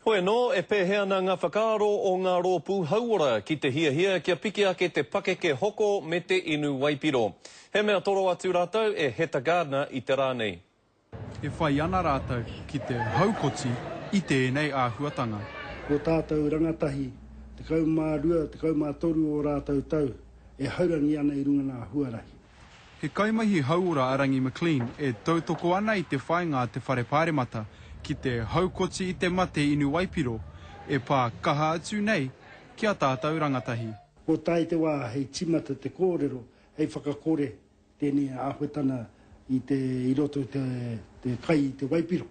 Hoi anō, e pēhea ana ngā whakaaro o ngā rōpū hauora ki te hiahia kia piki ake te pakeke hoko me te inu waipiro? He mea toro atu rātou e Heta Gardner i te rā nei. E whai ana rātou ki te haukoti i tēnei āhuatanga. Ko tātou rangatahi, 12, 13 ō rātou tau, e haurangi ana i runga ngā huarahi. He kaimahi hauora a Rangi McLean e tautoko ana i te whāinga a te Whare Pāremata ki te haukoti i te mate inu waipiro e pā kaha atu nei ki a tātou rangatahi. Kua tae te wā hei timata te kōrero, hei whakakore tēnei āhuetana i te i roto i te te kai i te waipiro.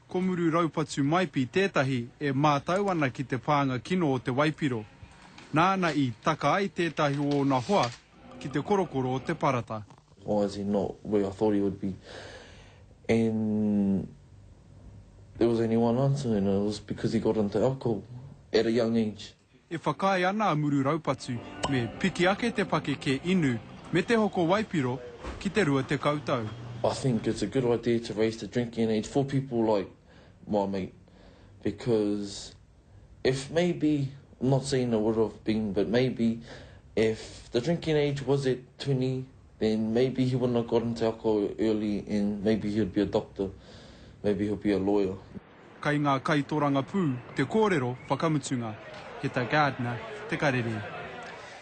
Ko Muru Raupatu Maipi tētahi e mātau ana ki te pānga kino o te waipiro. Nāna i taka ai tētahi o ōna hoa ki te korokoro o te parata. Why is he not where I thought he would be? And there was only one answer and it was because he got into alcohol at a young age. E whakaae ana a Muru Raupatu me piki ake te pakeke inu me te hoko waipiro ki te 20 tau. I think it's a good idea to raise the drinking age for people like my mate because if maybe, I'm not saying it would have been, but maybe if the drinking age was at 20, then maybe he wouldn't have got into alcohol early and maybe he would be a doctor, maybe he'll be a lawyer. Kai ngā kaitorangapū te kōrero whakamutunga. Heta Gardiner, Te Karere.